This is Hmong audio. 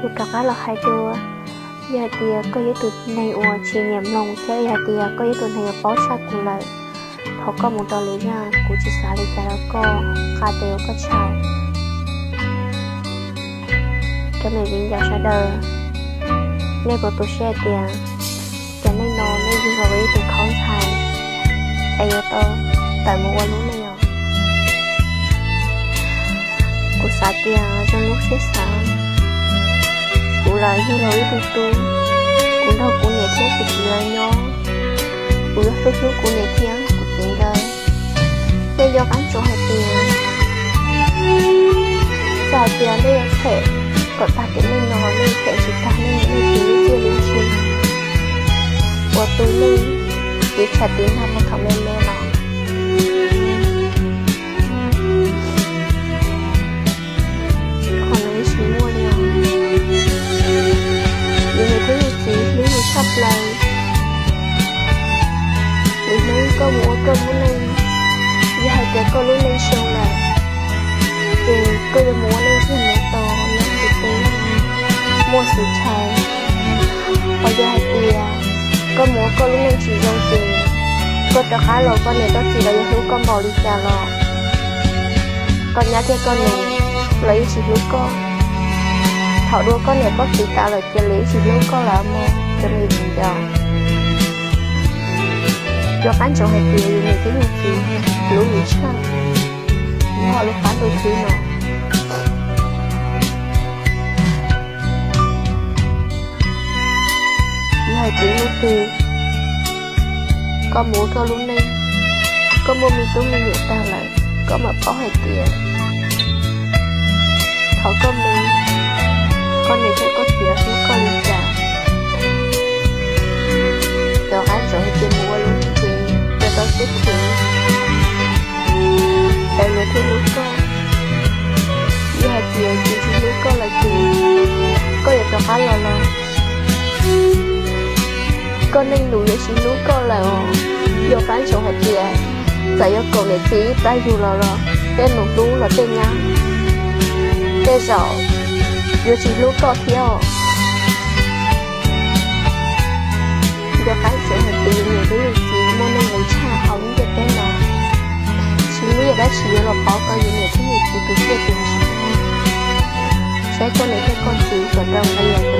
Kuv rov qab los hais dua, yog hais tias koj yog ib tug neeg uas tsis nyiam mloog thiab yog hais tias koj yog ib tug neeg uas paub tshaj kuv lawm, thov koj mus rau lwm yam, kuv tsis xav li cas rau koj, qhia tias ua koj tshaj. Cov me viv ncaus sawv daws, nej puas tu siab hais tias cov neeg no nej yug los ua ib tug khaub ntxhais es yuav tau tawm mus ua lub neej os? Kuv xav tias zoo lub siab xav, kuv los yug los ib tug tub, kuv nrog kuv niam thiab kuv txiv lawv nyob, kuv yuav hlub hlub kuv niam thiab kuv txiv nkawd. Nej nco qab ntsoov hais tias, txawm hais tias nej yuav them kom tag tiam neej no los nej them tsis tag nej niam nej txiv lub txiaj lub ntsig uas tu nej tiv tshav tiv nag mus thaum me me los. Qhov no ib tsis muaj li os. Yus niam thiab yus txiv hlub yus tshaj plaws. Lwm hnub koj mus ua koj lub neej, yog hais tias koj lub neej zoo lawm, ces koj yuav mus ua neej ntiaj teb, nyob ntiaj teb muaj xwm tshaj. Ho yog hais tias koj mus ua koj lub neej tsis zoo ces koj rov qab los koj niam koj txiv lawv yuav hlub koj npaum li cas los koj nyab thiab koj niam lawv yeej tsis hlub koj. Thaum dua koj niam koj txiv tas lawm ces lawv yeej tsis hlub koj lawm mog cov me viv ncaus. Nco qab ntsoov hais tias yus niam thiab yus txiv hlub yus tshaj, nyob hauv lub qab ntuj khwb no. Yog hais tias hnub twg koj mus ua koj lub neej, koj muaj me tub me nyuam tag lawm, koj mam paub hais tias thaum koj mus, koj niam thiab koj txiv hlub koj li cas. Nco qab ntsoov hais tias mus ua lub neej ces rau tau siab khwv, lawv yuav thiaj hlub koj. Yog hais tias tsis hlub koj lawm ces koj yuav rov qab los los koj neej nus yuav tsis hlub koj lawm os. Nco qab ntsoov hais tias txawm yuav kaum niam txiv ib plab yug los los tej nus hlub los tej nyab tej zaum yuav tsis hlub koj thiab os. Nco qab ntsoov hais tias yus niam thiab yus txiv muaj nuj nqis tshaj hauv lub ntiaj teb no. Tsis muaj ib yam dab tsi yuav los pauv tau yus niam thiab yus txiv tus txiaj tus ntsig. Saib koj niam thiab koj txiv kom rau nqi